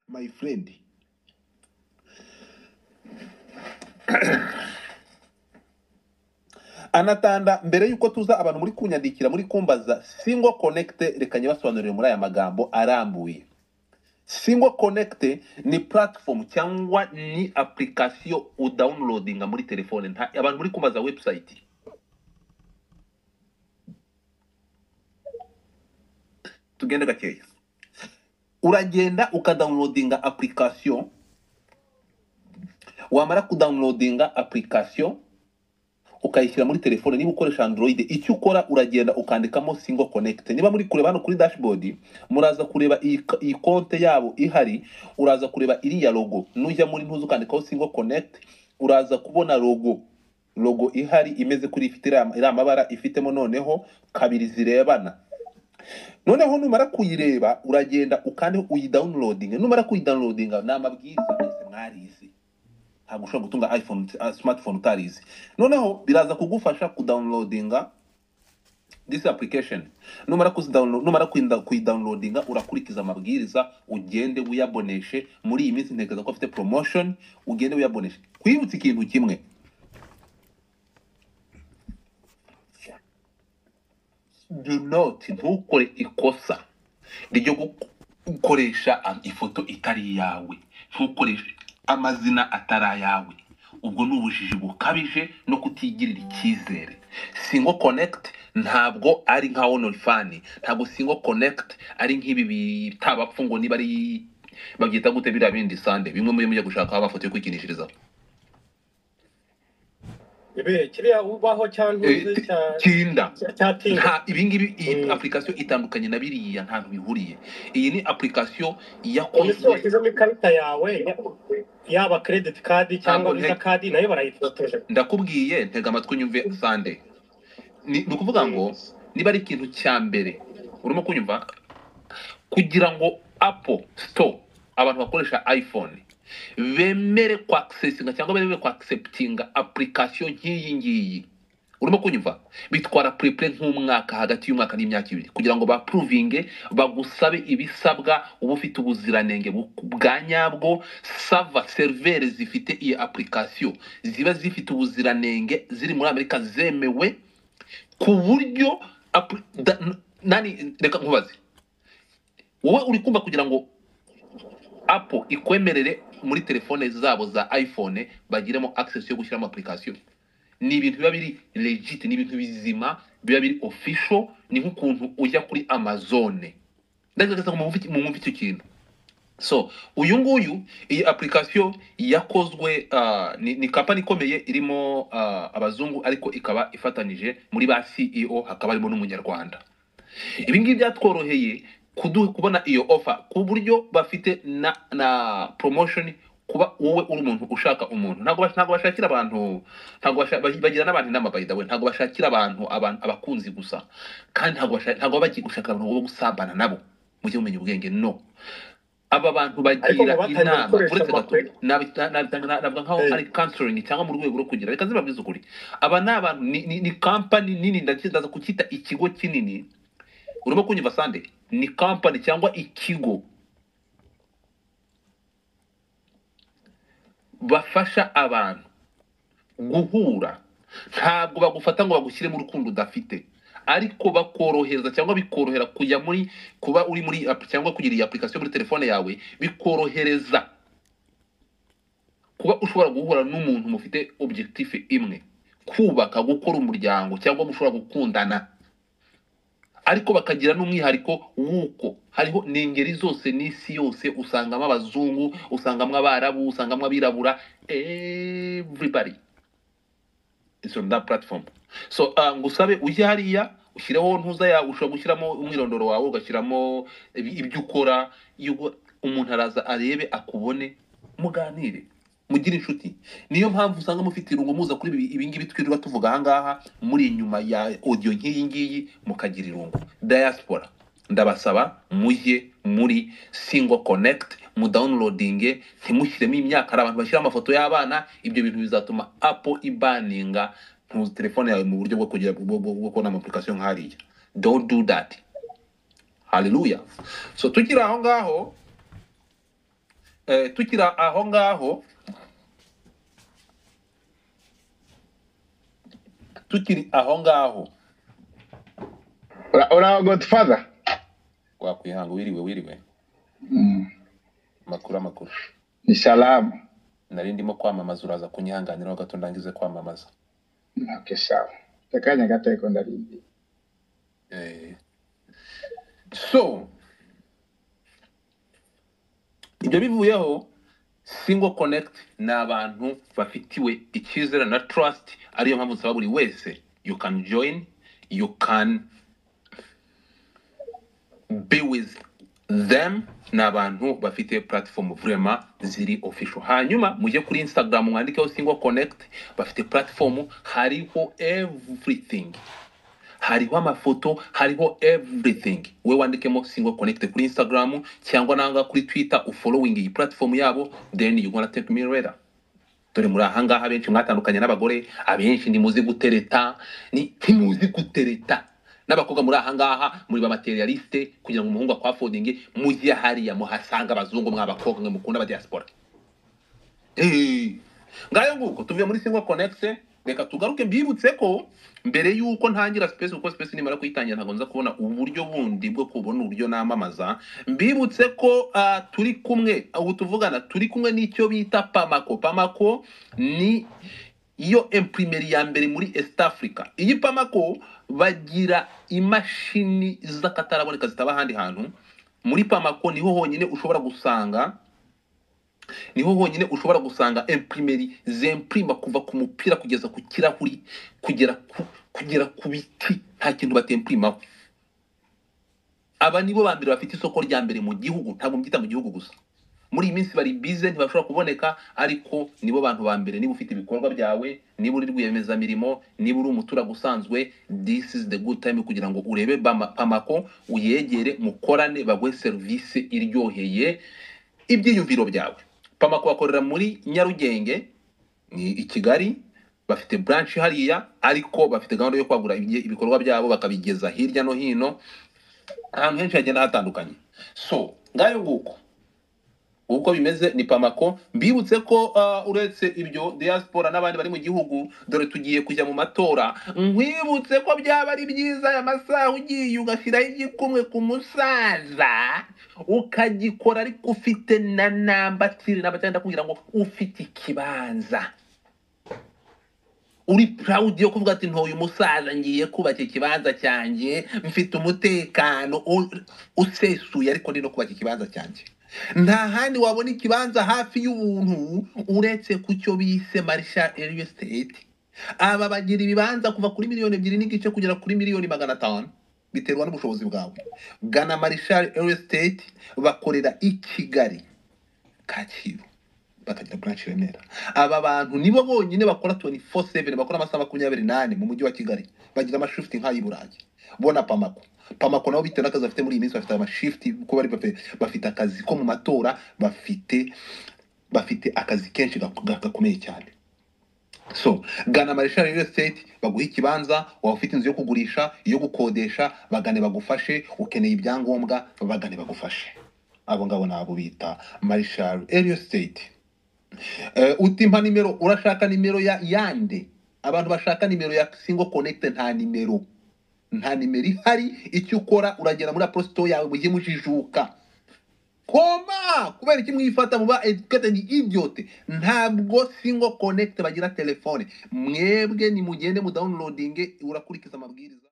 My friend, anatanda mbere yuko tuza abantu muri kunyandikira muri kumbaza Single Connect, reka nyibasobanurire muri aya magambo arambuye. Single Connect ni platform cyangwa ni application udownloadinga muri telefone. Nta abantu muri kumbaza website, tugende gakeya. Uragenda ukadownloadinga application, wamara kudownloadinga application ukayishyira muri telefone. Niba ukoresha Android, icyo ukora uragenda ukandikamo Single Connect. Niba muri kureba hano kuri dashboard, muraza kureba iyi konte yabo ihari, uraza kureba iriya logo. Nujya muri ntuzi ukandikaho Single Connect, uraza kubona logo ihari imeze kuri, ifite iriya mabara ifitemo noneho kabiri zirebana. Noneho numara kuyireba uragenda ukande uyidownloading. Numara kuyidownloadinga, ni amabwiriza mwese mwarize, ntabwo ushobora gutunga iPhone smartphone utarize. Noneho biraza kugufasha kudownloadinga this application. Numara kuzidownload, numara kuyidownloadinga urakurikiza amabwiriza, ugende wiyaboneshe. Muri iyi minsi ntekereza ko afite promotion, ugende wiyaboneshe. Kwibutsa ikintu kimwe, do not, ntukore ikosa ryo gukoresha ifoto itari iyawe, ntukoreshe amazina atari ayawe. Ubwo ni ubujiji bukabije no kutigirira icyizere. Single Connect ntabwo ari nka OnlyFans, ntabwo Single Connect ari nk'ibi bitabapfu ngo niba ari babyita gute biriya bindi sande bimwe muri mujya gushaka amafoto yo kwikinishirizaho. Ibe kiriya ubaho cya ntuzi cya Tinda cya Tinda. Nta ibingibi, iyi application itandukanye na biriya, nta bihuriye. Iyi ni application yakozwe, washyizemo ikarita yawe, yaba credit card cyangwa visa card, nayo barayifotoje. Ndakubwiye, ntega amatwi unyumve sande. Ni ukuvuga ngo niba ari ikintu cya mbere urimo kunyumva, kugira ngo Apple Store abantu bakoresha iPhone bemere kwaccessinga cyangwa bemere kwacceptinga application nk'iyi ngiyi, urimo kunyumva, bitwara prepare nk'umwaka, hagati y'umwaka n'imyaka ibiri, kugira ngo baprovinge, bagusabe ibisabwa, uba ufite ubuziranenge bwa nyabwo. Sava servere zifite iyi application ziba zifite ubuziranenge, ziri muri Amerika, zemewe ku buryo nani. Reka nkubaze wowe, uri kumva, kugira ngo Apple ikwemerere muri telefone zabo za iPhone bagiremo access yo gushyiramo application, ni ibintu biba biri legit, ni ibintu bizima biba biri official. Ni nk'ukuntu ujya kuri Amazon. Ndagerageza ngo mwumve icyo kintu. So uyu nguyu, iyi application yakozwe ni company ikomeye irimo abazungu, ariko ikaba ifatanyije muri ba CEO hakaba harimo n'umunyarwanda. Ibi ngibi byatworoheye kubona iyo offer, ku buryo bafite na promotion. Kuba wowe uri umuntu ushaka umuntu, ntabwo bashakira abantu, ntabwo bagira n'abantu inama, by the way. Ntabwo bashakira abantu abakunzi gusa, kandi ntabwo baba bagiye gushaka abantu bo gusambana nabo. Mujye mumenya ubwenge. No aba bantu bagira inama, uretse gato navuga nkaho ari counseling cyangwa mu rwego rwo kugira, reka nzibabwize ukuri, aba ni abantu, ni company nini, ndaza kucyita ikigo kinini. Urimo kunyumva sande? Ni company cyangwa ikigo bafasha abantu guhura. Ntabwo bagufata ngo bagushyire mu rukundo udafite, ariko bakorohereza cyangwa bikorohera kujya muri, kuba uri muri app cyangwa kugira iyi application muri telefone yawe, bikorohereza kuba ushobora guhura n'umuntu mufite objectif imwe, kubaka, gukora umuryango, cyangwa mushobora gukundana. Ariko bakagira n'umwihariko w'uko hariho n'ingeri zose n'isi yose, usangamo abazungu, usangamo abarabu, usangamo abirabura, everybody is on that platform. So ngusabe ujye hariya ushyireho ntuza yawe, ushobora gushyiramo umwirondoro wawe, ugashyiramo ibyo ukora. Umuntu araza arebe, akubone, muganire, mugire inshuti. Niyo mpamvu usanga mufite irungu muza kuri ibi ngibi twirirwa tuvuga aha ngaha, muri inyuma ya audio nk'iyi ngiyi, mukagira irungu. Diaspora, ndabasaba mujye muri Single Connect, mu downloading, ntimushyiremo imyaka. Hari abantu bashyira amafoto y'abana, ibyo bintu bizatuma Apple ibaninga telefone yawe mu buryo bwo kugira bwo kubona ama application nk'hariya. Don't do that. Hallelujah. So tukiri aho ngaho, Tukiri aho ngaho, tukiri aho ngaho, Ura Godfather. Wakwihanga, wiriwe wiriwe. Amakuru amakuru. Ni salamu. Nari ndimo kwamamaza, uraza kunyihanganiraho gato ndangize kwamamaza. Okay, sawa. Akanya gato ariko ndarindiye. So ibyo bivuyeho, Single Connect ni abantu bafitiwe icyizere na trust, ariyo mpamvu nsaba buri wese, you can join, you can be with them. Ni abantu bafite platform vraiment ziri official. Hanyuma mujye kuri Instagram mwandikeho Single Connect, bafite platform, hariho everything, hariho amafoto, hariho everything. We wandikemo Single Connect kuri Instagram cyangwa nanga kuri Twitter, ufollowing iyi platform yabo, then you gonna take me later. Dore muri ahangaha benshi mwatandukanye n'abagore, abenshi ntimuzi gutereta, ni ntimuzi gutereta n'abakobwa muri ahangaha, muri ba materialiste kugira ngo umuhungu akwaffordinge. Mujye hariya muhasanga abazungu, mw'abakobwa mwe mukunda aba diaspora. Ngayo nguko, tuvuye muri Single Connect, reka tugaruke. Mbibutse ko mbere yuko ntangira space, kuko space nimara kuyitangira ntabwo nza kubona uburyo bundi bwo kubona uburyo namamaza. Mbibutse ko turi kumwe ubu tuvugana, turi kumwe n'icyo bita Pamako. Pamako ni iyo imprimerie ya mbere muri East Africa. Iyi Pamako bagira imashini z'akataraboneka zitaba ahandi hantu. Muri Pamako niho honyine ushobora gusanga, niho honyine ushobora gusanga imprimerie zemprima kuva ku mupira kugeza ku kirahuri, kugera ku biti, nta kintu batemprimaho. Aba nibo ba mbere bafite isoko rya mbere mu gihugu, ntabwo mbyita mu gihugu gusa. Muri iyi minsi bari bize, ntibashobora kuboneka, ariko nibo bantu ba mbere. Niba ufite ibikorwa byawe, niba uri rwiyemezamirimo, niba uri umuturage usanzwe, this is the good time kugira ngo urebe Pamako, uyegere, mukorane, baguhe serivisi iryoheye ibyiyumviro byawe. Pamako bakorera muri Nyarugenge, ni i Kigali, bafite branch hariya, ariko bafite gahunda yo kwagura ibikorwa byabo bakabigeza hirya no hino, ahantu henshi hagenda hatandukanye. So ngayo nguko uko bimeze ni Pamako. Mbibutse ko uretse ibyo, diaspora n'abandi bari mu gihugu, dore tugiye kujya mu matora. Nkwibutse ko byaba ari byiza aya masaha ugiye ugashyiraho igikumwe ku musaza, ukagikora ariko ufite na namba tiri namba, cyangwa ndakubwira ngo ufite ikibanza, uri proud yo kuvuga ati ntoye umusaza, ngiye kubaka ikibanza cyanjye, mfite umutekano usesuye, ariko ndi no kubaka ikibanza cyanjye. Nta handi wabona ikibanza hafi y'ubuntu uretse ku cyo bise Marshal Real Estate. Aba bagira ibibanza kuva kuri 2.5 miliyoni kugera kuri 500 miliyoni, biterwa n'ubushobozi bwawe. Gana Marshal Real Estate, bakorera i Kigali, Kacyiru, bakagira branch i Remera. Aba bantu nibo bonyine bakora 24/7, bakora amasaha 24 mu mujyi wa Kigali, bagira amashift nk'ay'i Burayi. Bona Pamako. Pamako nabo bitewe n'akazi bafite muri iyi minsi, bafite amashift kuko bari bafite akazi ko mu matora, bafite akazi kenshi gakomeye cyane. So gana Marshal Real Estate baguhe ikibanza, waba ufite inzu yo kugurisha, iyo gukodesha, bagane bagufashe, ukeneye ibyangombwa bagane bagufashe. Abo ngabo nabo bita Marshal Real Estate. Utimpa nimero, urashaka nimero ya yande? Abantu bashaka nimero ya Single Connect, nta nimero, nta nimero ihari. Icyo ukora, uragera muri Apple Store yawe, mujye mujijuka koma. Kubera iki mwifata muba educated idiot? Ntabwo Single Connect bagira telefone. Mwebwe nimugende mu downloading, urakurikiza amabwiriza.